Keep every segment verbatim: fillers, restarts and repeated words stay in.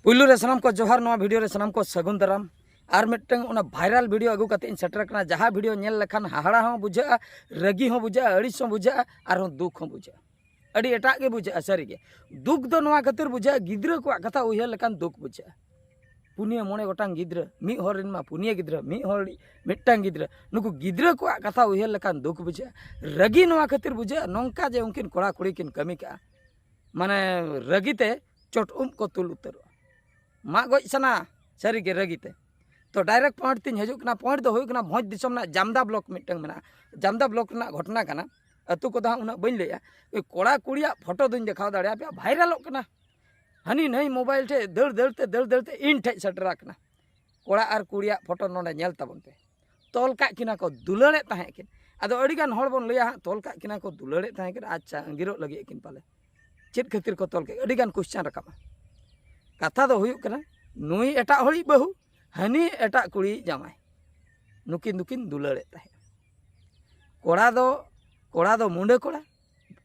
ᱯᱩᱭᱞᱩ ᱨᱮ ᱥᱟᱱᱟᱢ ᱠᱚ ᱡᱚᱦᱟᱨ, ᱱᱚᱣᱟ ᱵᱷᱤᱰᱤᱭᱳ ᱨᱮ ᱥᱟᱱᱟᱢ ᱠᱚ ᱥᱟᱹᱜᱩᱱ ᱫᱟᱨᱟᱢ᱾ ᱟᱨ ᱢᱤᱫᱴᱟᱝ ᱚᱱᱟ ᱵᱷᱟᱭᱨᱟᱞ ᱵᱷᱤᱰᱤᱭᱳ ᱟᱹᱜᱩ ᱠᱟᱛᱮ ᱤᱧ ᱥᱮᱴᱮᱨ ᱟᱠᱟᱱᱟ, ᱡᱟᱦᱟᱸ ᱵᱷᱤᱰᱤᱭᱳ ᱧᱮᱞ ᱞᱮᱠᱷᱟᱱ ᱦᱟᱦᱟᱲᱟ ᱦᱚᱸ ᱵᱩᱡᱷᱟᱹᱜᱼᱟ, ᱨᱟᱹᱜᱤ ᱦᱚᱸ ᱵᱩᱡᱷᱟᱹᱜᱼᱟ, ᱟᱹᱲᱤᱥ ᱦᱚᱸ ᱵᱩᱡᱷᱟᱹᱜᱼᱟ, ᱟᱨᱦᱚᱸ ᱫᱩᱠ ᱦᱚᱸ ᱵᱩᱡᱷᱟᱹᱜᱼᱟ᱾ ᱟᱹᱰᱤ ᱮᱴᱟᱜ ᱜᱮ ᱵᱩᱡᱷᱟᱹᱜᱼᱟ ᱥᱟᱹᱨᱤᱜᱮ᱾ ᱫᱩᱠ ᱫᱚ ᱱᱚᱣᱟ ᱠᱷᱟᱹᱛᱤᱨ ᱵᱩᱡᱷᱟᱹᱜᱼᱟ, ᱜᱤᱫᱽᱨᱟᱹ ᱠᱚᱣᱟᱜ ᱠᱟᱛᱷᱟ ᱩᱭᱦᱟᱹᱨ ᱞᱮᱠᱷᱟᱱ ᱫᱩᱠ ᱵᱩᱡᱷᱟᱹᱜᱼᱟ᱾ ᱯᱩᱱᱭᱟᱹ ᱢᱚᱬᱮ ᱜᱚᱴᱟᱝ ᱜᱤᱫᱽᱨᱟᱹ, ᱢᱤᱫ ᱦᱚᱲ ᱨᱮᱱ ᱢᱟ ᱯᱩᱱᱭᱟᱹ ᱜᱤᱫᱽᱨᱟᱹ, ᱢᱤᱫ ᱦᱚᱲ ᱢᱤᱫᱴᱟᱝ ᱜᱤᱫᱽᱨᱟᱹ, ᱱᱩᱠᱩ ᱜᱤᱫᱽᱨᱟᱹ ᱠᱚᱣᱟᱜ ᱠᱟᱛᱷᱟ ᱩᱭᱦᱟᱹᱨ ᱞᱮᱠᱷᱟᱱ ᱫᱩᱠ ᱵᱩᱡᱷᱟᱹᱜᱼᱟ᱾ ᱨᱟᱹᱜᱤ ᱱᱚᱣᱟ ᱠᱷᱟᱹᱛᱤᱨ ᱵᱩᱡᱷᱟᱹᱜᱼᱟ, ᱱᱚᱝᱠᱟ ᱡᱮ ᱩᱱᱠᱤᱱ ᱠᱚᱲᱟ ᱠᱩᱲᱤ ᱠᱤᱱ ᱠᱟᱹᱢᱤ ᱠᱟᱜᱼᱟ, ᱢᱟᱱᱮ ᱨᱟᱹᱜᱤ ᱛᱮ ᱪᱚᱴ ᱩᱵ ᱠᱚ ᱛᱩᱞ ᱩᱛᱟᱹᱨᱚᱜᱼᱟ᱾ ᱢᱟᱜ ᱜᱚᱡ ᱥᱟᱱᱟ ᱥᱟᱹᱨᱤᱜᱮ ᱨᱟᱹᱜᱤ ᱛᱮ᱾ ᱛᱚ ᱰᱟᱭᱨᱮᱠᱴ ᱯᱚᱭᱮᱱᱴ ᱛᱤᱧ ᱦᱤᱡᱩᱜ ᱠᱟᱱᱟ᱾ ᱯᱚᱭᱮᱱᱴ ᱫᱚ ᱦᱩᱭᱩᱜ ᱠᱟᱱᱟ, ᱵᱷᱚᱸᱡᱽ ᱫᱤᱥᱚᱢ ᱨᱮᱱᱟᱜ ᱡᱟᱢᱫᱟ ᱵᱞᱚᱠ ᱢᱤᱫᱴᱟᱝ ᱢᱮᱱᱟᱜᱼᱟ᱾ ᱡᱟᱢᱫᱟ ᱵᱞᱚᱠ ᱨᱮᱱᱟᱜ ᱜᱷᱚᱴᱚᱱᱟ ᱠᱟᱱᱟ᱾ ᱟᱹᱛᱩ ᱠᱚᱫᱚ ᱦᱟᱸᱜ ᱩᱱᱟᱹᱜ ᱵᱟᱹᱧ ᱞᱟᱹᱭᱟ᱾ ᱳᱭ ᱠᱚᱲᱟ ᱠᱩᱲᱤᱭᱟᱜ ᱯᱷᱳᱴᱳ ᱫᱚᱧ ᱫᱮᱠᱷᱟᱣ ᱫᱟᱲᱮᱭᱟᱯᱮᱭᱟ, ᱵᱷᱟᱭᱨᱟᱞᱚᱜ ᱠᱟᱱᱟ᱾ ᱦᱟᱹᱱᱤ ᱱᱟᱹᱭ ᱢᱳᱵᱟᱭᱤᱞ ᱴᱷᱮᱡ ᱫᱟᱹᱲ ᱫᱟᱹᱲ ᱛᱮ, ᱫᱟᱹᱲ ᱫᱟᱹᱲ ᱛᱮ ᱤᱧ ᱴᱷᱮᱡ ᱥᱮᱴᱮᱨ ᱟᱠᱟᱱᱟ᱾ ᱠᱚᱲᱟ ᱟᱨ ᱠᱩᱲᱤᱭᱟᱜ ᱯᱷᱳᱴᱳ ᱱᱚᱰᱮ ᱧᱮᱞ ᱛᱟᱵᱚᱱ ᱯᱮ᱾ ᱛᱚᱞ ᱠᱟᱜ ᱠᱤᱱᱟ ᱠᱚ, ᱫᱩᱞᱟᱹᱲᱮᱫ ᱛᱟᱦᱮᱸ ᱠᱤᱱ᱾ ᱟᱫᱚ ᱟᱹᱰᱤᱜᱟᱱ ᱦᱚᱲ ᱵᱚᱱ ᱞᱟᱹᱭᱟ ᱦᱟᱸᱜ, ᱛᱚᱞ ᱠᱟᱜ ᱠᱤᱱᱟ ᱠᱚ, ᱫᱩᱞᱟᱹᱲᱮᱫ ᱛᱟᱦᱮᱸ ᱠᱤᱱ, ᱟᱪᱪᱷᱟ, ᱟᱸᱜᱤᱨᱚᱜ ᱞᱟᱹᱜᱤᱫ ᱟᱹᱠᱤᱱ ᱯᱟᱞᱮ᱾ ᱪᱮᱫ ᱠᱷᱟᱹᱛᱤᱨ ᱠᱚ ᱛᱚᱞ ᱠᱮᱫ? ᱟᱹᱰᱤᱜᱟᱱ ᱠᱚᱥᱪᱟᱱ ᱨᱟᱠᱟᱵᱼᱟ᱾ ᱠᱟᱛᱷᱟ ᱫᱚ ᱦᱩᱭᱩᱜ ᱠᱟᱱᱟ, ᱱᱩᱭ ᱮᱴᱟᱜ ᱦᱚᱲᱤᱡ ᱵᱟᱹᱦᱩ, ᱦᱟᱹᱱᱤ ᱮᱴᱟᱜ ᱠᱩᱲᱤᱭᱤᱡ ᱡᱟᱶᱟᱭ, ᱱᱩᱠᱤᱱ ᱫᱚᱠᱤᱱ ᱫᱩᱞᱟᱹᱲᱮᱫ ᱛᱟᱦᱮᱸᱫ᱾ ᱠᱚᱲᱟ ᱫᱚ, ᱠᱚᱲᱟ ᱫᱚ ᱢᱩᱸᱰᱟᱹ ᱠᱚᱲᱟ,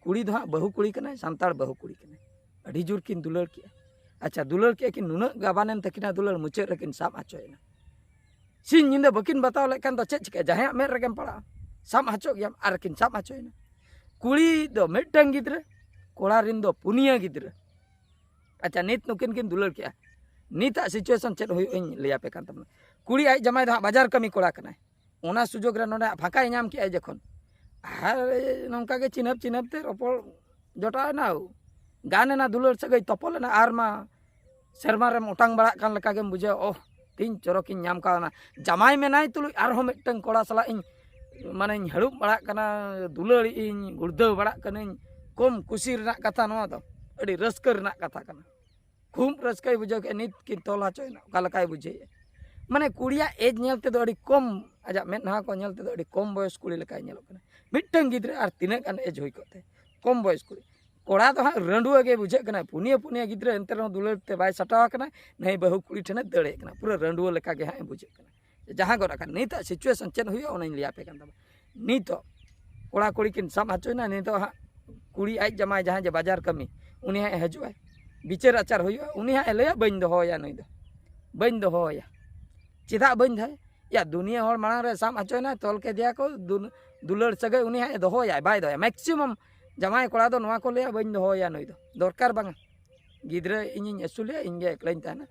ᱠᱩᱲᱤ ᱫᱚ ᱦᱟᱸᱜ ᱵᱟᱹᱦᱩ ᱠᱩᱲᱤ ᱠᱟᱱᱟᱭ, ᱥᱟᱱᱛᱟᱲ ᱵᱟᱹᱦᱩ ᱠᱩᱲᱤ ᱠᱟᱱᱟᱭ᱾ ᱟᱹᱰᱤ ᱡᱳᱨ ᱠᱤᱱ ᱫᱩᱞᱟᱹᱲ ᱠᱮᱜᱼᱟ᱾ ᱟᱪᱪᱷᱟ, ᱫᱩᱞᱟᱹᱲ ᱠᱮᱜᱼᱟ ᱠᱤᱱ, ᱱᱩᱱᱟᱹᱜ ᱜᱟᱵᱟᱱᱮᱱ ᱛᱟᱹᱠᱤᱱᱟ ᱫᱩᱞᱟᱹᱲ, ᱢᱩᱪᱟᱹᱫ ᱨᱮᱠᱤᱱ ᱥᱟᱵ ᱦᱚᱪᱚᱭᱮᱱᱟ᱾ ᱥᱤᱧ ᱧᱤᱫᱟᱹ ᱵᱟᱹᱠᱤᱱ ᱵᱟᱛᱟᱣ ᱞᱮᱫ ᱠᱷᱟᱱ ᱫᱚ ᱪᱮᱫ ᱪᱤᱠᱟᱹᱜᱼᱟ? ᱡᱟᱦᱟᱸᱭᱟᱜ ᱢᱮᱫ ᱨᱮᱜᱮᱢ ᱯᱟᱲᱟᱜᱼᱟ, ᱥᱟᱵ ᱦᱚᱪᱚᱜ ᱜᱮᱭᱟᱢ, ᱟᱨ ᱠᱤᱱ ᱥᱟᱵ ᱦᱚᱪᱚᱭᱮᱱᱟ᱾ ᱠᱩᱲᱤ ᱫᱚ ᱢᱤᱫᱴᱟᱝ ᱜᱤᱫᱽᱨᱟᱹ, ᱠᱚᱲᱟ ᱨᱮᱱ ᱫᱚ ᱯᱩᱱᱭᱟᱹ ᱜᱤᱫᱽᱨᱟᱹ᱾ ᱟᱪᱪᱷᱟ, ᱱᱤᱛ ᱱᱩᱠᱤᱱ ᱠᱤᱱ ᱫᱩᱞᱟᱹᱲ ᱠᱮᱜᱼᱟ᱾ ᱱᱤᱛᱟᱜ ᱥᱤᱪᱩᱭᱮᱥᱚᱱ ᱪᱮᱫ ᱦᱩᱭᱩᱜ ᱤᱧ ᱞᱟᱹᱭᱟᱯᱮ ᱠᱟᱱ ᱛᱟᱵᱚᱱᱟ᱾ ᱠᱩᱲᱤ ᱟᱡ ᱡᱟᱢᱟᱭ ᱫᱚ ᱦᱟᱸᱜ ᱵᱟᱡᱟᱨ ᱠᱟᱹᱢᱤ ᱠᱚᱲᱟ ᱠᱟᱱᱟᱭ, ᱚᱱᱟ ᱥᱩᱡᱳᱜᱽ ᱨᱮ ᱱᱚᱰᱮ ᱦᱟᱸᱜ ᱯᱷᱟᱸᱠᱟᱭ ᱧᱟᱢ ᱠᱮᱜᱼᱟᱭ ᱡᱚᱠᱷᱚᱱ, ᱟᱨ ᱱᱚᱝᱠᱟ ᱜᱮ ᱪᱤᱱᱦᱟᱹᱯ ᱪᱤᱱᱦᱟᱹᱯ ᱛᱮ ᱨᱚᱯᱚᱲ ᱡᱚᱴᱟᱣ ᱮᱱᱟ, ᱜᱟᱱ ᱮᱱᱟ, ᱫᱩᱞᱟᱹᱲ ᱥᱟᱹᱜᱟᱹᱭ ᱛᱚᱯᱚᱞ ᱮᱱᱟ, ᱟᱨ ᱢᱟ ᱥᱮᱨᱢᱟ ᱨᱮᱢ ᱚᱴᱟᱝ ᱵᱟᱲᱟᱜ ᱠᱟᱱ ᱞᱮᱠᱟ ᱜᱮᱢ ᱵᱩᱡᱷᱟᱹᱣᱟ, ᱳᱦ, ᱛᱤᱧ ᱪᱚᱨᱚᱠᱤᱧ ᱧᱟᱢ ᱠᱟᱣᱱᱟ᱾ ᱡᱟᱢᱟᱭ ᱢᱮᱱᱟᱭ ᱛᱩᱞᱩᱡ ᱟᱨᱦᱚᱸ ᱢᱤᱫᱴᱟᱝ ᱠᱚᱲᱟ ᱥᱟᱞᱟᱜ ᱤᱧ, ᱢᱟᱱᱮᱧ ᱦᱟᱹᱲᱩᱵ ᱵᱟᱲᱟᱜ ᱠᱟᱱᱟ, ᱫᱩᱞᱟᱹᱲᱤᱡ ᱤᱧ, ᱜᱩᱲᱫᱟᱹᱣ ᱵᱟᱲᱟᱜ ᱠᱟᱹᱱᱟᱹᱧ᱾ ᱠᱚᱢ ᱠᱩᱥᱤ ᱨᱮᱱᱟᱜ ᱠᱟᱛᱷᱟ ᱱᱚᱣᱟ ᱫᱚ, ᱟᱹᱰᱤ ᱨᱟᱹᱥᱠᱟᱹ ᱨᱮᱱᱟᱜ ᱠᱟᱛᱷᱟ ᱠᱟᱱᱟ᱾ ᱠᱷᱩᱵ ᱨᱟᱹᱥᱠᱟᱹᱭ ᱵᱩᱡᱷᱟᱹᱣ ᱠᱮᱫ, ᱱᱤᱛ ᱠᱤᱱ ᱛᱚᱞ ᱦᱚᱪᱚᱭᱮᱱᱟ, ᱚᱠᱟ ᱞᱮᱠᱟᱭ ᱵᱩᱡᱷᱟᱹᱣᱮᱫᱼᱟ? ᱢᱟᱱᱮ ᱠᱩᱲᱤᱭᱟᱜ ᱮᱡᱽ ᱧᱮᱞ ᱛᱮᱫᱚ ᱟᱹᱰᱤ ᱠᱚᱢ, ᱟᱡᱟᱜ ᱢᱮᱫᱦᱟ ᱠᱚ ᱧᱮᱞ ᱛᱮᱫᱚ ᱟᱹᱰᱤ ᱠᱚᱢ ᱵᱚᱭᱚᱥ ᱠᱩᱲᱤ ᱞᱮᱠᱟᱭ ᱧᱮᱞᱚᱜ ᱠᱟᱱᱟ᱾ ᱢᱤᱫᱴᱟᱝ ᱜᱤᱫᱽᱨᱟᱹ ᱟᱨ ᱛᱤᱱᱟᱹᱜ ᱜᱟᱱ ᱮᱡᱽ ᱦᱩᱭ ᱠᱚᱜ ᱛᱮ? ᱠᱚᱢ ᱵᱚᱭᱚᱥ ᱠᱩᱲᱤ᱾ ᱠᱚᱲᱟ ᱫᱚ ᱦᱟᱸᱜ ᱨᱟᱺᱰᱩᱣᱟᱹ ᱜᱮ ᱵᱩᱡᱷᱟᱹᱜ ᱠᱟᱱᱟ, ᱯᱩᱱᱭᱟᱹ ᱯᱩᱱᱭᱟᱹ ᱜᱤᱫᱽᱨᱟᱹ, ᱮᱱᱛᱮ ᱨᱮᱦᱚᱸ ᱫᱩᱞᱟᱹᱲ ᱛᱮ ᱵᱟᱭ ᱥᱟᱴᱟᱣ ᱟᱠᱟᱱᱟ, ᱱᱟᱹᱭ ᱵᱟᱹᱦᱩ ᱠᱩᱲᱤ ᱴᱷᱮᱱᱮ ᱫᱟᱹᱲᱮᱫ ᱠᱟᱱᱟ, ᱯᱩᱨᱟᱹ ᱨᱟᱺᱰᱩᱣᱟᱹ ᱞᱮᱠᱟ ᱜᱮ ᱦᱟᱸᱜ ᱮ ᱵᱩᱡᱷᱟᱹᱜ ᱠᱟᱱᱟ᱾ ᱡᱟᱦᱟᱸ ᱜᱚᱫ ᱟᱠᱟᱱ ᱱᱤᱛᱟᱜ ᱥᱤᱪᱩᱭᱮᱥᱚᱱ ᱪᱮᱫ ᱦᱩᱭᱩᱜᱼᱟ, ᱚᱱᱟᱧ ᱞᱟᱹᱭᱟᱯᱮ ᱠᱟᱱ ᱛᱟᱵᱚᱱᱟ᱾ ᱱᱤᱛᱚᱜ ᱠᱚᱲᱟ ᱠᱩᱲᱤ ᱠᱤᱱ ᱥᱟᱵ ᱦᱚᱪᱚᱭᱮᱱᱟ, ᱱᱤᱛᱚᱜ ᱦᱟᱸᱜ ᱠᱩᱲᱤ ᱟᱡ ᱡᱟᱢᱟᱭ ᱡᱟᱦᱟᱸᱭ ᱡᱮ ᱵᱟᱡᱟᱨ ᱠᱟᱹᱢᱤ, ᱩᱱᱤ ᱦᱟᱸᱜ ᱮ ᱦᱤᱡᱩᱜᱼᱟᱭ᱾ ᱵᱤᱪᱟᱹᱨ ᱟᱪᱟᱨ ᱦᱩᱭᱩᱜᱼᱟ, ᱩᱱᱤ ᱦᱟᱸᱜ ᱮ ᱞᱟᱹᱭᱟ, "ᱵᱟᱹᱧ ᱫᱚᱦᱚᱭᱟ ᱱᱩᱭ ᱫᱚ, ᱵᱟᱹᱧ ᱫᱚᱦᱚᱭᱟ᱾" ᱪᱮᱫᱟᱜ ᱵᱟᱹᱧ ᱫᱚᱦᱚᱭᱟ? ᱭᱟ, ᱫᱩᱱᱤᱭᱟᱹ ᱦᱚᱲ ᱢᱟᱲᱟᱝ ᱨᱮ ᱥᱟᱵ ᱦᱚᱪᱚᱭᱮᱱᱟ, ᱛᱚᱞ ᱠᱮᱫᱮᱭᱟ ᱠᱚ, ᱫᱩᱞ-, ᱫᱩᱞᱟᱹᱲ ᱥᱟᱹᱜᱟᱹᱭ, ᱩᱱᱤ ᱦᱟᱸᱜ ᱮ ᱫᱚᱦᱚᱭᱟ, ᱵᱟᱭ ᱫᱚᱦᱚᱭᱟ᱾ ᱢᱮᱠᱥᱤᱢᱟᱢ ᱡᱟᱶᱟᱭ ᱠᱚᱲᱟ ᱫᱚ ᱱᱚᱣᱟ ᱠᱚ ᱞᱟᱹᱭᱟ, "ᱵᱟᱹᱧ ᱫᱚᱦᱚᱭᱟ ᱱᱩᱭ ᱫᱚ, ᱫᱚᱨᱠᱟᱨ ᱵᱟᱝᱟ, ᱜᱤᱫᱽᱨᱟᱹ ᱤᱧᱤᱧ ᱟᱹᱥᱩᱞᱮᱭᱟ, ᱤᱧ ᱜᱮ ᱮᱠᱞᱟᱧ ᱛᱟᱦᱮᱱᱟ,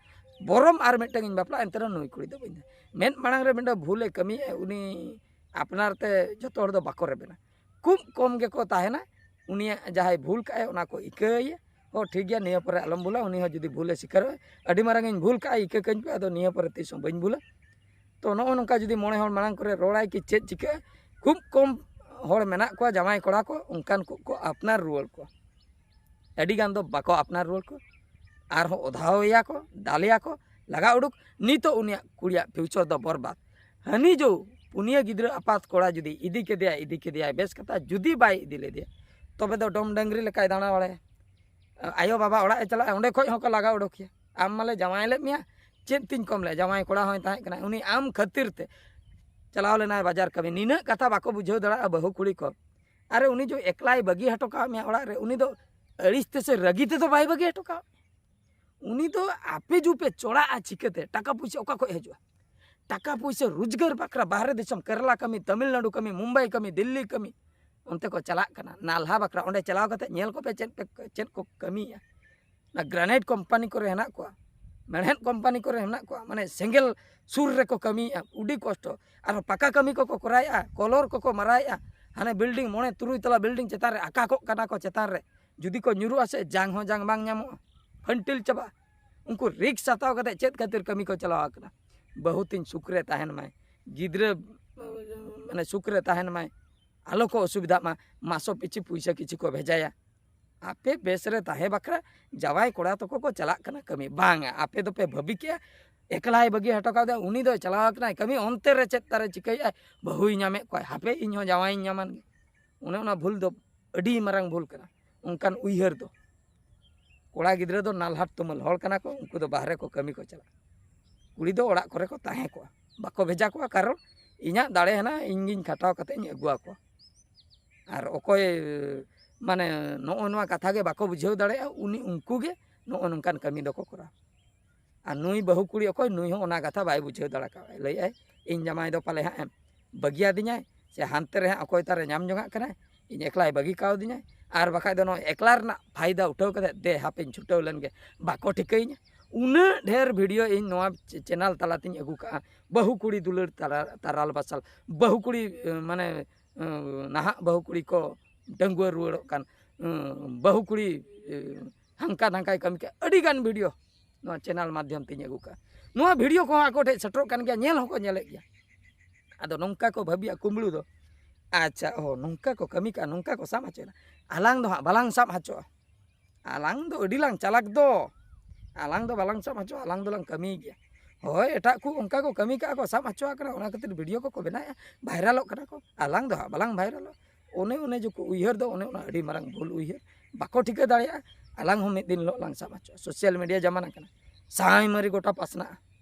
ᱵᱚᱨᱚᱢ ᱟᱨ ᱢᱤᱫᱴᱟᱝ ᱤᱧ ᱵᱟᱯᱞᱟᱜᱼᱟ, ᱮᱱᱛᱮ ᱨᱮᱦᱚᱸ ᱱᱩᱭ ᱠᱩᱲᱤ ᱫᱚ ᱵᱟᱹᱧ ᱫᱚᱦᱚᱭᱟ᱾" ᱢᱮᱫ ᱢᱟᱲᱟᱝ ᱨᱮ ᱢᱤᱫᱴᱟᱝ ᱵᱷᱩᱞᱮ ᱠᱟᱹᱢᱤᱭᱮᱫᱼᱟ, ᱩᱱᱤ ᱟᱯᱱᱟᱨ ᱛᱮ ᱡᱚᱛᱚ ᱦᱚᱲ ᱫᱚ ᱵᱟᱠᱚ ᱨᱮᱵᱮᱱᱟ, ᱠᱷᱩᱵ ᱠᱚᱢ ᱜᱮᱠᱚ ᱛᱟᱦᱮᱱᱟ᱾ ᱩᱱᱤᱭᱟᱜ ᱡᱟᱦᱟᱸᱭ ᱵᱷᱩᱞ ᱠᱟᱜᱼᱟᱭ, ᱚᱱᱟ ᱠᱚ ᱤᱠᱟᱹᱭᱟ, "ᱦᱚᱸ, ᱴᱷᱤᱠ ᱜᱮᱭᱟ, ᱱᱤᱭᱟᱹ ᱯᱚᱨᱮ ᱟᱞᱚᱢ ᱵᱷᱩᱞᱟ᱾" ᱩᱱᱤ ᱦᱚᱸ ᱡᱩᱫᱤ ᱵᱷᱩᱞᱮ ᱥᱤᱠᱟᱨᱚᱜᱼᱟ, "ᱟᱹᱰᱤ ᱢᱟᱨᱟᱝ ᱤᱧ ᱵᱷᱩᱞ ᱠᱟᱜᱼᱟ, ᱤᱠᱟᱹ ᱠᱟᱹᱧ ᱯᱮ, ᱟᱫᱚ ᱱᱤᱭᱟᱹ ᱯᱚᱨᱮ ᱛᱤᱥ ᱦᱚᱸ ᱵᱟᱹᱧ ᱵᱷᱩᱞᱟ᱾" ᱛᱚ, ᱱᱚᱜᱼᱚ ᱱᱚᱝᱠᱟ ᱡᱩᱫᱤ ᱢᱚᱬᱮ ᱦᱚᱲ ᱢᱟᱲᱟᱝ ᱠᱚᱨᱮ ᱨᱚᱲᱟᱭ ᱠᱤ ᱪᱮᱫ ᱪᱤᱠᱟᱹᱜᱼᱟ? ᱠᱷᱩᱵ ᱠᱚᱢ ᱦᱚᱲ ᱢᱮᱱᱟᱜ ᱠᱚᱣᱟ, ᱡᱟᱶᱟᱭ ᱠᱚᱲᱟ ᱠᱚ, ᱚᱱᱠᱟᱱ ᱠᱚ ᱠᱚ ᱟᱯᱱᱟᱨ ᱨᱩᱣᱟᱹᱲ ᱠᱚᱣᱟ᱾ ᱟᱹᱰᱤ ᱜᱟᱱ ᱫᱚ ᱵᱟᱠᱚ ᱟᱯᱱᱟᱨ ᱨᱩᱣᱟᱹᱲ ᱠᱚᱣᱟ, ᱟᱨᱦᱚᱸ ᱚᱫᱷᱟᱣᱮᱭᱟ ᱠᱚ, ᱫᱟᱞᱮᱭᱟ ᱠᱚ, ᱞᱟᱜᱟ ᱩᱰᱩᱠ᱾ ᱱᱤᱛᱚᱜ ᱩᱱᱤᱭᱟᱜ ᱠᱩᱲᱤᱭᱟᱜ future ᱫᱚ ᱵᱚᱨᱵᱟᱫ᱾ ᱦᱟᱹᱱᱤ ᱡᱚ ᱯᱩᱱᱭᱟᱹ ᱜᱤᱫᱽᱨᱟᱹ ᱟᱯᱟᱛ ᱠᱚᱲᱟ ᱡᱩᱫᱤ ᱤᱫᱤ ᱠᱮᱫᱮᱭᱟᱭ, ᱤᱫᱤ ᱠᱮᱫᱮᱭᱟᱭ, ᱵᱮᱥ ᱠᱟᱛᱷᱟ, ᱡᱩᱫᱤ ᱵᱟᱭ ᱤᱫᱤ ᱞᱮᱫᱮᱭᱟ, ᱛᱚᱵᱮ ᱫᱚ ᱰᱚᱢ ᱰᱟᱹᱝᱨᱤ ᱞᱮᱠᱟᱭ ᱫᱟᱬᱟ ᱵᱟᱲᱟᱭᱟ᱾ ᱟᱭᱳ ᱵᱟᱵᱟ ᱚᱲᱟᱜ ᱮ ᱪᱟᱞᱟᱜᱼᱟ, ᱚᱸᱰᱮ ᱠᱷᱚᱡ ᱦᱚᱸᱠᱚ ᱞᱟᱜᱟ ᱩᱰᱩᱠᱮᱭᱟ, "ᱟᱢ ᱢᱟᱞᱮ ᱡᱟᱶᱟᱭ ᱞᱮᱫ ᱢᱮᱭᱟ, ᱪᱮᱫ ᱛᱤᱧ ᱠᱚᱢ ᱞᱮᱫ?" ᱡᱟᱶᱟᱭ ᱠᱚᱲᱟ ᱦᱚᱸᱭ ᱛᱟᱦᱮᱸ ᱠᱟᱱᱟ, ᱩᱱᱤ ᱟᱢ ᱠᱷᱟᱹᱛᱤᱨ ᱛᱮ ᱪᱟᱞᱟᱣ ᱞᱮᱱᱟᱭ ᱵᱟᱡᱟᱨ ᱠᱟᱹᱢᱤ᱾ ᱱᱤᱱᱟᱹᱜ ᱠᱟᱛᱷᱟ ᱵᱟᱠᱚ ᱵᱩᱡᱷᱟᱹᱣ ᱫᱟᱲᱮᱭᱟᱜᱼᱟ ᱵᱟᱹᱦᱩ ᱠᱩᱲᱤ ᱠᱚ᱾ ᱟᱨᱮ, ᱩᱱᱤ ᱡᱚ ᱮᱠᱞᱟᱭ ᱵᱟᱹᱜᱤ ᱦᱚᱴᱚ ᱠᱟᱜ ᱢᱮᱭᱟ ᱚᱲᱟᱜ ᱨᱮ, ᱩᱱᱤ ᱫᱚ ᱟᱹᱲᱤᱥ ᱛᱮ ᱥᱮ ᱨᱟᱹᱜᱤ ᱛᱮᱫᱚ ᱵᱟᱭ ᱵᱟᱹᱜᱤ ᱦᱚᱴᱚ ᱠᱟᱜ ᱢᱮᱭᱟ᱾ ᱩᱱᱤ ᱫᱚ ᱟᱯᱮ ᱡᱩ ᱯᱮ ᱪᱚᱲᱟᱜᱼᱟ ᱪᱤᱠᱟᱹᱛᱮ? ᱴᱟᱠᱟ ᱯᱩᱭᱥᱟᱹ ᱚᱠᱟ ᱠᱷᱚᱡ ᱦᱤᱡᱩᱜᱼᱟ? ᱴᱟᱠᱟ ᱯᱩᱭᱥᱟᱹ ᱨᱳᱡᱽᱜᱟᱨ ᱵᱟᱠᱷᱨᱟ ᱵᱟᱦᱨᱮ ᱫᱤᱥᱚᱢ, ᱠᱮᱨᱟᱞᱟ ᱠᱟᱹᱢᱤ, ᱛᱟᱢᱤᱞᱱᱟᱰᱩ ᱠᱟᱹᱢᱤ, ᱢᱩᱢᱵᱟᱭ ᱠᱟᱹᱢᱤ, ᱫᱤᱞᱞᱤ ᱠᱟᱹᱢᱤ, ᱚᱱᱛᱮ ᱠᱚ ᱪᱟᱞᱟᱜ ᱠᱟᱱᱟ᱾ ᱱᱟᱞᱦᱟ ᱵᱟᱠᱷᱨᱟ ᱚᱸᱰᱮ ᱪᱟᱞᱟᱣ ᱠᱟᱛᱮ ᱧᱮᱞ ᱠᱚᱯᱮ ᱪᱮᱫ ᱯᱮ, ᱪᱮᱫ ᱠᱚ ᱠᱟᱹᱢᱤᱭᱮᱫᱼᱟ᱾ ᱚᱱᱟ granite company ᱠᱚᱨᱮ ᱦᱮᱱᱟᱜ ᱠᱚᱣᱟ, ᱢᱮᱬᱦᱮᱫ company ᱠᱚᱨᱮ ᱦᱮᱱᱟᱜ ᱠᱚᱣᱟ, ᱢᱟᱱᱮ ᱥᱮᱸᱜᱮᱞ ᱥᱩᱨ ᱨᱮᱠᱚ ᱠᱟᱹᱢᱤᱭᱮᱫᱼᱟ, ᱟᱹᱰᱤ ᱠᱚᱥᱴᱚ᱾ ᱟᱨᱦᱚᱸ ᱯᱟᱠᱟ ᱠᱟᱹᱢᱤ ᱠᱚᱠᱚ ᱠᱚᱨᱟᱣᱮᱫᱼᱟ, ᱠᱚᱞᱚᱨ ᱠᱚᱠᱚ ᱢᱟᱨᱟᱣᱮᱫᱼᱟ, ᱦᱟᱱᱮ building, ᱢᱚᱬᱮ ᱛᱩᱨᱩᱭ ᱛᱟᱞᱟ building ᱪᱮᱛᱟᱱ ᱨᱮ ᱟᱠᱟ ᱠᱚᱜ ᱠᱟᱱᱟ ᱠᱚ, ᱪᱮᱛᱟᱱ ᱨᱮ ᱡᱩᱫᱤ ᱠᱚ ᱧᱩᱨᱩᱜᱼᱟ ᱥᱮ, ᱡᱟᱝ ᱦᱚᱸ ᱡᱟᱝ ᱵᱟᱝ ᱧᱟᱢᱚᱜᱼᱟ, ᱯᱷᱟᱹᱱᱴᱤᱞ ᱪᱟᱵᱟᱜᱼᱟ᱾ ᱩᱱᱠᱩ risk ᱦᱟᱛᱟᱣ ᱠᱟᱛᱮ ᱪᱮᱫ ᱠᱷᱟᱹᱛᱤᱨ ᱠᱟᱹᱢᱤ ᱠᱚ ᱪᱟᱞᱟᱣ ᱟᱠᱟᱱᱟ? ᱵᱟᱹᱦᱩ ᱛᱤᱧ ᱥᱩᱠ ᱨᱮ ᱛᱟᱦᱮᱱ ᱢᱟᱭ, ᱜᱤᱫᱽᱨᱟᱹ ᱢᱟᱱᱮ ᱥᱩᱠ ᱨᱮ ᱛᱟᱦᱮᱱ ᱢᱟᱭ, ᱟᱞᱚ ᱠᱚ ᱚᱥᱩᱵᱤᱫᱷᱟᱜ ᱢᱟ, ᱢᱟᱥᱚ ᱯᱤᱪᱷᱤ ᱯᱩᱭᱥᱟᱹ ᱠᱤᱪᱷᱩ ᱠᱚ ᱵᱷᱮᱡᱟᱭᱟ᱾ ᱟᱯᱮ ᱵᱮᱥ ᱨᱮ ᱛᱟᱦᱮᱸ ᱵᱟᱠᱷᱨᱟ ᱡᱟᱶᱟᱭ ᱠᱚᱲᱟ ᱛᱟᱠᱚ ᱠᱚ ᱪᱟᱞᱟᱜ ᱠᱟᱱᱟ ᱠᱟᱹᱢᱤ᱾ ᱵᱟᱝᱟ, ᱟᱯᱮ ᱫᱚᱯᱮ ᱵᱷᱟᱹᱵᱤ ᱠᱮᱜᱼᱟ, ᱮᱠᱞᱟᱭ ᱵᱟᱹᱜᱤ ᱦᱚᱴᱚ ᱠᱟᱫᱟ, ᱩᱱᱤ ᱫᱚᱭ ᱪᱟᱞᱟᱣ ᱟᱠᱟᱱᱟᱭ ᱠᱟᱹᱢᱤ, ᱚᱱᱛᱮ ᱨᱮ ᱪᱮᱫ ᱛᱟᱨᱮ ᱪᱤᱠᱟᱹᱭᱮᱫᱼᱟᱭ, ᱵᱟᱹᱦᱩᱭ ᱧᱟᱢᱮᱫ ᱠᱚᱣᱟᱭ, ᱦᱟᱯᱮ ᱤᱧ ᱦᱚᱸ ᱡᱟᱶᱟᱭᱤᱧ ᱧᱟᱢᱟᱱ ᱜᱮ᱾ ᱚᱱᱮ ᱚᱱᱟ ᱵᱷᱩᱞ ᱫᱚ ᱟᱹᱰᱤ ᱢᱟᱨᱟᱝ ᱵᱷᱩᱞ ᱠᱟᱱᱟ, ᱚᱱᱠᱟᱱ ᱩᱭᱦᱟᱹᱨ ᱫᱚ᱾ ᱠᱚᱲᱟ ᱜᱤᱫᱽᱨᱟᱹ ᱫᱚ ᱱᱟᱞᱦᱟᱴ ᱛᱩᱢᱟᱹᱞ ᱦᱚᱲ ᱠᱟᱱᱟ ᱠᱚ, ᱩᱱᱠᱩ ᱫᱚ ᱵᱟᱦᱨᱮ ᱠᱚ ᱠᱟᱹᱢᱤ ᱠᱚ ᱪᱟᱞᱟᱜᱼᱟ᱾ ᱠᱩᱲᱤ ᱫᱚ ᱚᱲᱟᱜ ᱠᱚᱨᱮ ᱠᱚ ᱛᱟᱦᱮᱸ ᱠᱚᱜᱼᱟ, ᱵᱟᱠᱚ ᱵᱷᱮᱡᱟ ᱠᱚᱣᱟ, ᱠᱟᱨᱚᱱ ᱤᱧᱟᱹᱜ ᱫᱟᱲᱮ ᱦᱮᱱᱟᱜᱼᱟ, ᱤᱧ ᱜᱤᱧ ᱠᱷᱟᱴᱟᱣ ᱠᱟᱛᱮ ᱤᱧ ᱟᱹᱜᱩᱣᱟᱠᱚᱣᱟ᱾ ᱟᱨ ᱚᱠᱚᱭ ᱢᱟᱱᱮ ᱱᱚᱜᱼᱚ ᱱᱚᱣᱟ ᱠᱟᱛᱷᱟ ᱜᱮ ᱵᱟᱠᱚ ᱵᱩᱡᱷᱟᱹᱣ ᱫᱟᱲᱮᱭᱟᱜᱼᱟ, ᱩᱱᱤ, ᱩᱱᱠᱩ ᱜᱮ ᱱᱚᱜᱼᱚ ᱱᱚᱝᱠᱟᱱ ᱠᱟᱹᱢᱤ ᱫᱚᱠᱚ ᱠᱚᱨᱟᱣ᱾ ᱟᱨ ᱱᱩᱭ ᱵᱟᱹᱦᱩ ᱠᱩᱲᱤ ᱚᱠᱚᱭ, ᱱᱩᱭ ᱦᱚᱸ ᱚᱱᱟ ᱠᱟᱛᱷᱟ ᱵᱟᱭ ᱵᱩᱡᱷᱟᱹᱣ ᱫᱟᱲᱮ ᱠᱟᱣᱟᱭ᱾ ᱞᱟᱹᱭᱮᱫᱼᱟᱭ, "ᱤᱧ ᱡᱟᱢᱟᱭ ᱫᱚ ᱯᱟᱞᱮ ᱦᱟᱸᱜ ᱮ ᱵᱟᱹᱜᱤᱭᱟᱫᱤᱧᱟᱭ, ᱥᱮ ᱦᱟᱱᱛᱮ ᱨᱮ ᱦᱟᱸᱜ ᱚᱠᱚᱭ ᱛᱟᱨᱮ ᱧᱟᱢ ᱡᱚᱝᱟᱜ ᱠᱟᱱᱟᱭ, ᱤᱧ ᱮᱠᱞᱟᱭ ᱵᱟᱹᱜᱤ ᱠᱟᱣᱫᱤᱧᱟᱭ, ᱟᱨ ᱵᱟᱠᱷᱟᱡ ᱫᱚ ᱱᱚᱣᱟ ᱮᱠᱞᱟ ᱨᱮᱱᱟᱜ ᱯᱷᱟᱭᱫᱟ ᱩᱴᱷᱟᱹᱣ ᱠᱟᱛᱮ ᱫᱮ ᱦᱟᱯᱮᱧ ᱪᱷᱩᱴᱟᱹᱣ ᱞᱮᱱ ᱜᱮ, ᱵᱟᱠᱚ ᱴᱷᱤᱠᱟᱹᱭᱤᱧᱟ᱾" ᱩᱱᱟᱹᱜ ᱰᱷᱮᱨ ᱵᱷᱤᱰᱤᱭᱳ ᱤᱧ ᱱᱚᱣᱟ ᱪᱮ-, ᱪᱮᱱᱮᱞ ᱛᱟᱞᱟᱛᱤᱧ ᱟᱹᱜᱩ ᱠᱟᱜᱼᱟ, ᱵᱟᱹᱦᱩ ᱠᱩᱲᱤ ᱫᱩᱞᱟᱹᱲ ᱛᱟᱨᱟ-, ᱛᱟᱨᱟᱞ ᱵᱟᱥᱟᱞ, ᱵᱟᱹᱦᱩ ᱠᱩᱲᱤ, ᱮ, ᱢᱟᱱᱮ, ᱮ, ᱱᱟᱦᱟᱜ ᱵᱟᱹᱦᱩ ᱠᱩᱲᱤ ᱠᱚ ᱰᱟᱺᱜᱩᱣᱟᱹ ᱨᱩᱣᱟᱹᱲᱚᱜ ᱠᱟᱱ, ᱮ, ᱵᱟᱹᱦᱩ ᱠᱩᱲᱤ, ᱮ, ᱦᱟᱱᱠᱟ ᱱᱟᱝᱠᱟᱭ ᱠᱟᱹᱢᱤ ᱠᱮᱫ, ᱟᱹᱰᱤ ᱜᱟᱱ ᱵᱷᱤᱰᱤᱭᱳ ᱱᱚᱣᱟ ᱪᱮᱱᱮᱞ ᱢᱟᱫᱽᱫᱷᱚᱢ ᱛᱤᱧ ᱟᱹᱜᱩ ᱠᱟᱜᱼᱟ᱾ ᱱᱚᱣᱟ ᱵᱷᱤᱰᱤᱭᱳ ᱠᱚᱦᱚᱸ ᱟᱠᱚ ᱴᱷᱮᱡ ᱥᱮᱴᱮᱨᱚᱜ ᱠᱟᱱ ᱜᱮᱭᱟ, ᱧᱮᱞ ᱦᱚᱸᱠᱚ ᱧᱮᱞᱮᱫ ᱜᱮᱭᱟ᱾ ᱟᱫᱚ ᱱᱚᱝᱠᱟ ᱠᱚ ᱵᱷᱟᱹᱵᱤᱭᱟ ᱠᱩᱢᱵᱽᱲᱩ ᱫᱚ, ᱟᱪᱪᱷᱟ, ᱚ, ᱱᱚᱝᱠᱟ ᱠᱚ ᱠᱟᱹᱢᱤ ᱠᱟᱜᱼᱟ, ᱱᱚᱝᱠᱟ ᱠᱚ ᱥᱟᱵ ᱦᱚᱪᱚᱭᱮᱱᱟ, ᱟᱞᱟᱝ ᱫᱚ ᱦᱟᱸᱜ ᱵᱟᱞᱟᱝ ᱥᱟᱵ ᱦᱚᱪᱚᱜᱼᱟ᱾ ᱟᱞᱟᱝ ᱫᱚ ᱟᱹᱰᱤ ᱞᱟᱝ ᱪᱟᱞᱟᱠ ᱫᱚ, ᱟᱞᱟᱝ ᱫᱚ ᱵᱟᱞᱟᱝ ᱥᱟᱵ ᱦᱚᱪᱚᱜᱼᱟ, ᱟᱞᱟᱝ ᱫᱚᱞᱟᱝ ᱠᱟᱹᱢᱤ ᱜᱮᱭᱟ᱾ ᱦᱳᱭ, ᱮᱴᱟᱜ ᱠᱚ ᱚᱱᱠᱟ ᱠᱚ ᱠᱟᱹᱢᱤ ᱠᱟᱜᱼᱟ ᱠᱚ, ᱥᱟᱵ ᱦᱚᱪᱚ ᱟᱠᱟᱱᱟ, ᱚᱱᱟ ᱠᱷᱟᱹᱛᱤᱨ ᱵᱷᱤᱰᱤᱭᱳ ᱠᱚᱠᱚ ᱵᱮᱱᱟᱣᱮᱫᱼᱟ, ᱵᱷᱟᱭᱨᱟᱞᱚᱜ ᱠᱟᱱᱟ ᱠᱚ, ᱟᱞᱟᱝ ᱫᱚ ᱦᱟᱸᱜ ᱵᱟᱞᱟᱝ ᱵᱷᱟᱭᱨᱟᱞᱚᱜᱼᱟ᱾ ᱚᱱᱮ ᱚᱱᱮ ᱡᱮᱠᱚ ᱩᱭᱦᱟᱹᱨ ᱫᱚ, ᱚᱱᱮ ᱚᱱᱟ ᱟᱹᱰᱤ ᱢᱟᱨᱟᱝ ᱵᱷᱩᱞ ᱩᱭᱦᱟᱹᱨ᱾ ᱵᱟᱠᱚ ᱴᱷᱤᱠᱟᱹ ᱫᱟᱲᱮᱭᱟᱜᱼᱟ, ᱟᱞᱟᱝ ᱦᱚᱸ ᱢᱤᱫ ᱫᱤᱱ ᱦᱤᱞᱳᱜ ᱞᱟᱝ ᱥᱟᱵ ᱦᱚᱪᱚᱜᱼᱟ᱾ ᱥᱳᱥᱟᱞ ᱢᱤᱰᱤᱭᱟ ᱡᱟᱢᱟᱱᱟ ᱠᱟᱱᱟ, ᱥᱟᱭ ᱢᱟᱹᱨᱤ ᱜᱚᱴᱟ ᱯᱟᱥᱱᱟᱜᱼᱟ,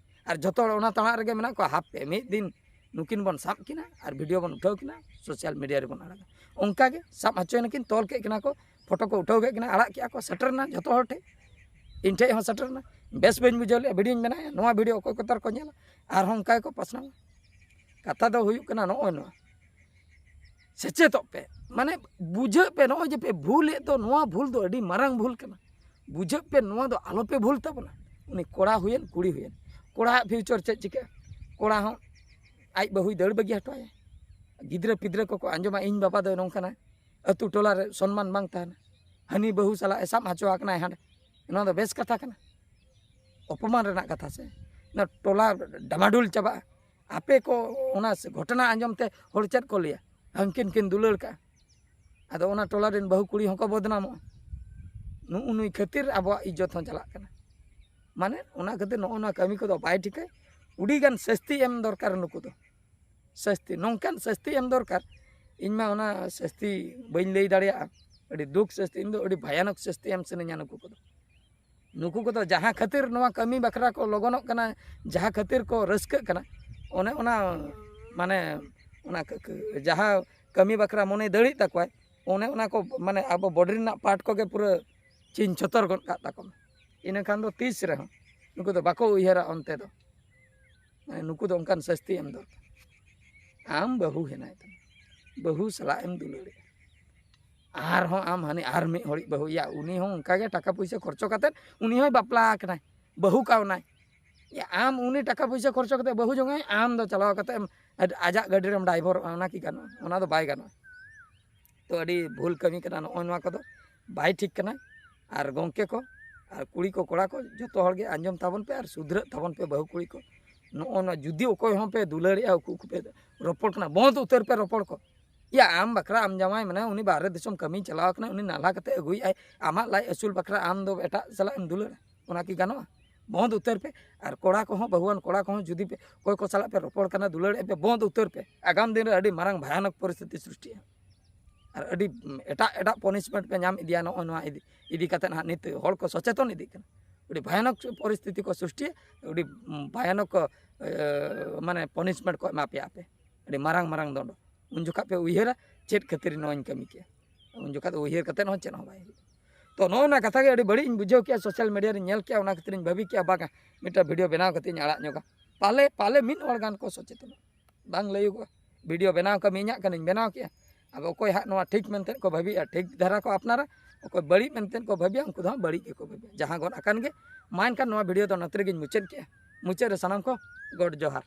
ᱟᱨ ᱡᱚᱛᱚ ᱦᱚᱲ ᱚᱱᱟ ᱛᱟᱲᱟᱜ ᱨᱮᱜᱮ ᱢᱮᱱᱟᱜ ᱠᱚᱣᱟ, ᱦᱟᱯᱮ ᱢᱤᱫ ᱫᱤᱱ ᱱᱩᱠᱤᱱ ᱵᱚᱱ ᱥᱟᱵ ᱠᱤᱱᱟ ᱟᱨ ᱵᱷᱤᱰᱤᱭᱳ ᱵᱚᱱ ᱩᱴᱷᱟᱹᱣ ᱠᱤᱱᱟ, ᱥᱳᱥᱟᱞ ᱢᱤᱰᱤᱭᱟ ᱨᱮᱵᱚᱱ ᱟᱲᱟᱜᱟ᱾ ᱚᱱᱠᱟ ᱜᱮ ᱥᱟᱵ ᱦᱚᱪᱚᱭᱮᱱᱟᱠᱤᱱ, ᱛᱚᱞ ᱠᱮᱫ ᱠᱤᱱᱟ ᱠᱚ, ᱯᱷᱳᱴᱳ ᱠᱚ ᱩᱴᱷᱟᱹᱣ ᱠᱮᱫ ᱠᱤᱱᱟ, ᱟᱲᱟᱜ ᱠᱮᱫᱼᱟ ᱠᱚ, ᱥᱮᱴᱮᱨ ᱮᱱᱟ ᱡᱚᱛᱚ ᱦᱚᱲ ᱴᱷᱮᱱ, ᱤᱧ ᱴᱷᱮᱱ ᱦᱚᱸ ᱥᱮᱴᱮᱨ ᱮᱱᱟ᱾ ᱵᱮᱥ ᱵᱟᱹᱧ ᱵᱩᱡᱷᱟᱹᱣ ᱞᱮᱫᱼᱟ, ᱵᱷᱤᱰᱤᱭᱳᱧ ᱵᱮᱱᱟᱣᱟ, ᱱᱚᱣᱟ ᱵᱷᱤᱰᱤᱭᱳ ᱚᱠᱚᱭ ᱠᱚ ᱛᱟᱨ ᱠᱚ ᱧᱮᱞᱟ, ᱟᱨᱦᱚᱸ ᱚᱱᱠᱟ ᱜᱮᱠᱚ ᱯᱟᱥᱱᱟᱣᱟ᱾ ᱠᱟᱛᱷᱟ ᱫᱚ ᱦᱩᱭᱩᱜ ᱠᱟᱱᱟ ᱱᱚᱜᱼᱚᱭ ᱱᱚᱣᱟ, ᱥᱮᱪᱮᱫᱚᱜ ᱯᱮ, ᱢᱟᱱᱮ ᱵᱩᱡᱷᱟᱹᱜ ᱯᱮ, ᱱᱚᱜᱼᱚᱭ ᱡᱮ ᱯᱮ ᱵᱷᱩᱞᱮᱫ ᱫᱚ, ᱱᱚᱣᱟ ᱵᱷᱩᱞ ᱫᱚ ᱟᱹᱰᱤ ᱢᱟᱨᱟᱝ ᱵᱷᱩᱞ ᱠᱟᱱᱟ᱾ ᱵᱩᱡᱷᱟᱹᱜ ᱯᱮ, ᱱᱚᱣᱟ ᱫᱚ ᱟᱞᱚ ᱯᱮ ᱵᱷᱩᱞ ᱛᱟᱵᱚᱱᱟ᱾ ᱩᱱᱤ ᱠᱚᱲᱟ ᱦᱩᱭᱮᱱ, ᱠᱩᱲᱤ ᱦᱩᱭᱮᱱ, ᱠᱚᱲᱟᱣᱟᱜ ᱯᱷᱤᱭᱩᱪᱟᱨ ᱪᱮᱫ ᱪᱤᱠᱟᱹᱜᱼᱟ? ᱠᱚᱲᱟ ᱦᱚᱸ ᱟᱡ ᱵᱟᱹᱦᱩᱭ ᱫᱟᱹᱲ ᱵᱟᱹᱜᱤ ᱦᱚᱴᱚ ᱟᱭᱟ᱾ ᱜᱤᱫᱽᱨᱟᱹ ᱯᱤᱫᱽᱨᱟᱹ ᱠᱚᱠᱚ ᱟᱸᱡᱚᱢᱟ, "ᱤᱧ ᱵᱟᱵᱟ ᱫᱚ ᱱᱚᱝᱠᱟᱱᱟᱭ", ᱟᱹᱛᱩ ᱴᱚᱞᱟ ᱨᱮ ᱥᱚᱱᱢᱟᱱ ᱵᱟᱝ ᱛᱟᱦᱮᱱᱟ, ᱦᱟᱹᱱᱤ ᱵᱟᱹᱦᱩ ᱥᱟᱞᱟᱜ ᱮ ᱥᱟᱵ ᱦᱚᱪᱚ ᱟᱠᱟᱱᱟᱭ ᱦᱟᱸᱰᱮ᱾ ᱱᱚᱣᱟ ᱫᱚ ᱵᱮᱥ ᱠᱟᱛᱷᱟ ᱠᱟᱱᱟ? ᱚᱯᱚᱢᱟᱱ ᱨᱮᱱᱟᱜ ᱠᱟᱛᱷᱟ ᱥᱮ? ᱱᱚᱣᱟ ᱴᱚᱞᱟ ᱰᱟᱢᱟᱰᱩᱞ ᱪᱟᱵᱟᱜᱼᱟ᱾ ᱟᱯᱮ ᱠᱚ ᱚᱱᱟ ᱜᱷᱚᱴᱚᱱᱟ ᱟᱸᱡᱚᱢ ᱛᱮ ᱦᱚᱲ ᱪᱮᱫ ᱠᱚ ᱞᱟᱹᱭᱟ? ᱦᱟᱹᱱᱠᱤᱱ ᱠᱤᱱ ᱫᱩᱞᱟᱹᱲ ᱠᱟᱜᱼᱟ, ᱟᱫᱚ ᱚᱱᱟ ᱴᱚᱞᱟ ᱨᱮᱱ ᱵᱟᱹᱦᱩ ᱠᱩᱲᱤ ᱦᱚᱸᱠᱚ ᱵᱚᱫᱱᱟᱢᱚᱜᱼᱟ᱾ ᱱᱩᱜᱼᱩ ᱱᱩᱭ ᱠᱷᱟᱹᱛᱤᱨ ᱟᱵᱚᱣᱟᱜ ᱤᱡᱽᱡᱚᱛ ᱦᱚᱸ ᱪᱟᱞᱟᱜ ᱠᱟᱱᱟ᱾ ᱢᱟᱱᱮ ᱚᱱᱟ ᱠᱷᱟᱹᱛᱤᱨ ᱱᱚᱜᱼᱚ ᱱᱚᱣᱟ ᱠᱟᱹᱢᱤ ᱠᱚᱫᱚ ᱵᱟᱭ ᱴᱷᱤᱠᱟᱹᱭ᱾ ᱟᱹᱰᱤᱜᱟᱱ ᱥᱟᱹᱥᱛᱤ ᱮᱢ ᱫᱚᱨᱠᱟᱨ ᱱᱩᱠᱩ ᱫᱚ᱾ ᱥᱟᱹᱥᱛᱤ, ᱱᱚᱝᱠᱟᱱ ᱥᱟᱹᱥᱛᱤ ᱮᱢ ᱫᱚᱨᱠᱟᱨ᱾ ᱤᱧ ᱢᱟ ᱚᱱᱟ ᱥᱟᱹᱥᱛᱤ ᱵᱟᱹᱧ ᱞᱟᱹᱭ ᱫᱟᱲᱮᱭᱟᱜᱼᱟ, ᱟᱹᱰᱤ ᱫᱩᱠ ᱥᱟᱹᱥᱛᱤ, ᱤᱧ ᱫᱚ ᱟᱹᱰᱤ ᱵᱷᱟᱭᱟᱱᱚᱠ ᱥᱟᱹᱥᱛᱤ ᱮᱢ ᱥᱟᱱᱟᱧᱟ ᱱᱩᱠᱩ ᱠᱚᱫᱚ᱾ ᱱᱩᱠᱩ ᱠᱚᱫᱚ ᱡᱟᱦᱟᱸ ᱠᱷᱟᱹᱛᱤᱨ ᱱᱚᱣᱟ ᱠᱟᱹᱢᱤ ᱵᱟᱠᱷᱨᱟ ᱠᱚ ᱞᱚᱜᱚᱱᱚᱜ ᱠᱟᱱᱟ, ᱡᱟᱦᱟᱸ ᱠᱷᱟᱹᱛᱤᱨ ᱠᱚ ᱨᱟᱹᱥᱠᱟᱹᱜ ᱠᱟᱱᱟ, ᱚᱱᱮ ᱚᱱᱟ, ᱢᱟᱱᱮ, ᱚᱱᱟ ᱠᱟᱹ-, ᱠᱟᱹ-, ᱡᱟᱦᱟᱸ ᱠᱟᱹᱢᱤ ᱵᱟᱠᱷᱨᱟ ᱢᱚᱱᱮ ᱫᱟᱹᱲᱮᱜ ᱛᱟᱠᱚᱣᱟᱭ, ᱚᱱᱮ ᱚᱱᱟ ᱠᱚ, ᱢᱟᱱᱮ, ᱟᱵᱚ ᱵᱚᱰᱤ ᱨᱮᱱᱟᱜ ᱯᱟᱨᱴ ᱠᱚᱜᱮ ᱯᱩᱨᱟᱹ ᱪᱤᱱ ᱪᱷᱚᱛᱚᱨ ᱜᱚᱫ ᱠᱟᱜ ᱛᱟᱠᱚ ᱢᱮ᱾ ᱤᱱᱟᱹᱠᱷᱟᱱ ᱫᱚ ᱛᱤᱥ ᱨᱮᱦᱚᱸ ᱱᱩᱠᱩ ᱫᱚ ᱵᱟᱠᱚ ᱩᱭᱦᱟᱹᱨᱟ ᱚᱱᱛᱮ ᱫᱚ᱾ ᱢᱟᱱᱮ ᱱᱩᱠᱩ ᱫᱚ ᱚᱱᱠᱟᱱ ᱥᱟᱹᱥᱛᱤ ᱮᱢ ᱫᱚᱨᱠᱟᱨ᱾ ᱟᱢ ᱵᱟᱹᱦᱩ ᱦᱮᱱᱟᱭ ᱛᱟᱢᱟ, ᱵᱟᱹᱦᱩ ᱥᱟᱞᱟᱜ ᱮᱢ ᱫᱩᱞᱟᱹᱲᱮᱜᱼᱟ, ᱟᱨᱦᱚᱸ ᱟᱢ ᱦᱟᱹᱱᱤ ᱟᱨ ᱢᱤᱫ ᱦᱚᱲᱤᱡ ᱵᱟᱹᱦᱩᱭᱟ, ᱩᱱᱤ ᱦᱚᱸ ᱚᱱᱠᱟᱜᱮ ᱴᱟᱠᱟ ᱯᱩᱭᱥᱟᱹ ᱠᱷᱚᱨᱪᱚ ᱠᱟᱛᱮᱫ ᱩᱱᱤ ᱦᱚᱸᱭ ᱵᱟᱯᱞᱟ ᱟᱠᱟᱱᱟᱭ, ᱵᱟᱹᱦᱩ ᱠᱟᱣᱱᱟᱭ᱾ ᱭᱟ, ᱟᱢ ᱩᱱᱤ ᱴᱟᱠᱟ ᱯᱩᱭᱥᱟᱹ ᱠᱷᱚᱨᱪᱚ ᱠᱟᱛᱮᱫ ᱵᱟᱹᱦᱩ ᱡᱚᱝᱟᱭ, ᱟᱢ ᱫᱚ ᱪᱟᱞᱟᱣ ᱠᱟᱛᱮᱫ ᱮᱢ ᱟᱡ-, ᱟᱡᱟᱜ ᱜᱟᱹᱰᱤ ᱨᱮᱢ ᱰᱟᱭᱵᱷᱚᱨᱚᱜᱼᱟ, ᱚᱱᱟ ᱠᱤ ᱜᱟᱱᱚᱜᱼᱟ? ᱚᱱᱟ ᱫᱚ ᱵᱟᱭ ᱜᱟᱱᱚᱜᱼᱟ᱾ ᱛᱚ ᱟᱹᱰᱤ ᱵᱷᱩᱞ ᱠᱟᱹᱢᱤ ᱠᱟᱱᱟ ᱱᱚᱜᱼᱚᱭ ᱱᱚᱣᱟ ᱠᱚᱫᱚ, ᱵᱟᱭ ᱴᱷᱤᱠ ᱠᱟᱱᱟ᱾ ᱟᱨ ᱠᱩᱲᱤ ᱠᱚ ᱠᱚᱲᱟ ᱠᱚ ᱡᱚᱛᱚ ᱦᱚᱲ ᱜᱮ ᱟᱸᱡᱚᱢ ᱛᱟᱵᱚᱱ ᱯᱮ ᱟᱨ ᱥᱩᱫᱷᱨᱟᱹᱜ ᱛᱟᱵᱚᱱ ᱯᱮ ᱵᱟᱹᱦᱩ ᱠᱩᱲᱤ ᱠᱚ᱾ ᱱᱚᱜᱼᱚᱭ ᱱᱚᱣᱟ ᱡᱩᱫᱤ ᱚᱠᱚᱭ ᱦᱚᱸ ᱯᱮ ᱫᱩᱞᱟᱹᱲᱮᱜᱼᱟ, ᱩᱠᱩ ᱩᱠᱩ ᱯᱮ ᱨᱚᱯᱚᱲ ᱠᱟᱱᱟ, ᱵᱚᱸᱫ ᱩᱛᱟᱹᱨ ᱯᱮ ᱨᱚᱯᱚᱲ ᱠᱚ᱾ ᱭᱟ, ᱟᱢ ᱵᱟᱠᱷᱨᱟ ᱟᱢ ᱡᱟᱶᱟᱭ ᱢᱮᱱᱟᱭᱟ, ᱩᱱᱤ ᱵᱟᱦᱨᱮ ᱫᱤᱥᱚᱢ ᱠᱟᱹᱢᱤᱭ ᱪᱟᱞᱟᱣ ᱠᱟᱱᱟ, ᱩᱱᱤ ᱱᱟᱞᱦᱟ ᱠᱟᱛᱮ ᱟᱹᱜᱩᱭᱮᱫᱼᱟᱭ, ᱟᱢᱟᱜ ᱞᱟᱡ ᱟᱹᱥᱩᱞ ᱵᱟᱠᱷᱨᱟ ᱟᱢ ᱫᱚ ᱮᱴᱟᱜ ᱥᱟᱞᱟᱜ ᱮᱢ ᱫᱩᱞᱟᱹᱲᱟ? ᱚᱱᱟ ᱠᱤ ᱜᱟᱱᱚᱜᱼᱟ? ᱵᱚᱸᱫ ᱩᱛᱟᱹᱨ ᱯᱮ᱾ ᱟᱨ ᱠᱚᱲᱟ ᱠᱚᱦᱚᱸ, ᱵᱟᱹᱦᱩᱣᱟᱱ ᱠᱚᱲᱟ ᱠᱚᱦᱚᱸ ᱡᱩᱫᱤ ᱯᱮ ᱚᱠᱚᱭ ᱠᱚ ᱥᱟᱞᱟᱜ ᱯᱮ ᱨᱚᱯᱚᱲ ᱠᱟᱱᱟ, ᱫᱩᱞᱟᱹᱲᱮᱫ ᱯᱮ, ᱵᱚᱸᱫ ᱩᱛᱟᱹᱨ ᱯᱮ᱾ ᱟᱜᱟᱢ ᱫᱤᱱ ᱨᱮ ᱟᱹᱰᱤ ᱢᱟᱨᱟᱝ ᱵᱷᱟᱭᱟᱱᱚᱠ ᱯᱚᱨᱤᱥᱛᱷᱤᱛᱤ ᱥᱨᱤᱥᱴᱤᱜᱼᱟ᱾ ᱟᱨ ᱟᱹᱰᱤ, ᱩᱢ, ᱮᱴᱟᱜ ᱮᱴᱟᱜ ᱯᱚᱱᱤᱥᱢᱮᱱᱴ ᱯᱮ ᱧᱟᱢ ᱤᱫᱤᱭᱟ ᱱᱚᱜᱼᱚᱭ ᱱᱚᱣᱟ ᱤᱫᱤ, ᱤᱫᱤ ᱠᱟᱛᱮᱫ ᱦᱟᱸᱜ ᱱᱤᱛ ᱦᱚᱲ ᱠᱚ ᱥᱚᱪᱮᱛᱚᱱ ᱤᱫᱤᱜ ᱠᱟᱱᱟ᱾ ᱟᱹᱰᱤ ᱵᱷᱟᱭᱟᱱᱚᱠ ᱯᱚᱨᱤᱥᱛᱷᱤᱛᱤ ᱠᱚ ᱥᱨᱤᱥᱴᱤᱭᱟ, ᱟᱹᱰᱤ, ᱩᱢ, ᱵᱷᱟᱭᱟᱱᱚᱠ, ᱮ, ᱢᱟᱱᱮ ᱯᱚᱱᱤᱥᱢᱮᱱᱴ ᱠᱚ ᱮᱢᱟ ᱯᱮᱭᱟ ᱟᱯᱮ, ᱟᱹᱰᱤ ᱢᱟᱨᱟᱝ ᱢᱟᱨᱟᱝ ᱫᱚᱱᱰᱚ᱾ ᱩᱱ ᱡᱚᱠᱷᱟᱜ ᱯᱮ ᱩᱭᱦᱟᱹᱨᱟ ᱪᱮᱫ ᱠᱷᱟᱹᱛᱤᱨ ᱱᱚᱣᱟᱧ ᱠᱟᱹᱢᱤ ᱠᱮᱜᱼᱟ᱾ ᱩᱱ ᱡᱚᱠᱷᱟᱜ ᱫᱚ ᱩᱭᱦᱟᱹᱨ ᱠᱟᱛᱮᱫ ᱦᱚᱸ ᱪᱮᱫ ᱦᱚᱸ ᱵᱟᱭ ᱦᱩᱭᱩᱜᱼᱟ᱾ ᱛᱚ ᱱᱚᱜᱼᱚ ᱱᱚᱣᱟ ᱠᱟᱛᱷᱟ ᱜᱮ ᱟᱹᱰᱤ ᱵᱟᱹᱲᱤᱡ ᱤᱧ ᱵᱩᱡᱷᱟᱹᱣ ᱠᱮᱜᱼᱟ, ᱥᱳᱥᱟᱞ ᱢᱤᱰᱤᱭᱟ ᱨᱤᱧ ᱧᱮᱞ ᱠᱮᱜᱼᱟ, ᱚᱱᱟ ᱠᱷᱟᱹᱛᱤᱨ ᱤᱧ ᱵᱷᱟᱹᱵᱤ ᱠᱮᱜᱼᱟ ᱵᱟᱝᱟ ᱢᱤᱫᱴᱟᱝ ᱵᱷᱤᱰᱤᱭᱳ ᱵᱮᱱᱟᱣ ᱠᱟᱛᱮ ᱤᱧ ᱟᱲᱟᱜ ᱧᱚᱜᱟ, ᱯᱟᱞᱮ, ᱯᱟᱞᱮ ᱢᱤᱫ ᱦᱚᱲ ᱜᱟᱱ ᱠᱚ ᱥᱚᱪᱮᱛᱚᱱᱚᱜᱼᱟ᱾ ᱵᱟᱝ ᱞᱟᱹᱭᱚᱜᱚᱜᱼᱟ᱾ ᱵᱷᱤᱰᱤᱭᱳ ᱵᱮᱱᱟᱣ ᱠᱟᱹᱢᱤ ᱤᱧᱟᱹᱜ ᱠᱟᱱᱟ, ᱤᱧ ᱵᱮᱱᱟᱣ ᱠᱮᱜᱼᱟ᱾ ᱟᱫᱚ ᱚᱠᱚᱭ ᱦᱟᱸᱜ ᱱᱚᱣᱟ ᱴᱷᱤᱠ ᱢᱮᱱᱛᱮ ᱠᱚ ᱵᱷᱟᱹᱵᱤᱭᱟ, ᱴᱷᱤᱠ ᱫᱷᱟᱨᱟ ᱠᱚ ᱟᱯᱱᱟᱨᱟ, ᱚᱠᱚᱭ ᱵᱟᱹᱲᱤᱡ ᱢᱮᱱᱛᱮ ᱠᱚ ᱵᱷᱟᱹᱵᱤᱭᱟ, ᱩᱱᱠᱩ ᱫᱚ ᱦᱟᱸᱜ ᱵᱟᱹᱲᱤᱡ ᱜᱮᱠᱚ ᱵᱷᱟᱹᱵᱤᱭᱟ᱾ ᱡᱟᱦᱟᱸ ᱜᱚᱫ ᱟᱠᱟᱱ ᱜᱮ, ᱢᱟ ᱮᱱᱠᱷᱟᱱ ᱱᱚᱣᱟ ᱵᱷᱤᱰᱤᱭᱳ ᱫᱚ ᱱᱚᱛᱮ ᱨᱮᱜᱮᱧ ᱢᱩᱪᱟᱹᱫ ᱠᱮᱜᱼᱟ᱾ ᱢᱩᱪᱟᱹᱫ ᱨᱮ ᱥᱟᱱᱟᱢ ᱠᱚ ᱜᱚᱰ ᱡᱚᱦᱟᱨ᱾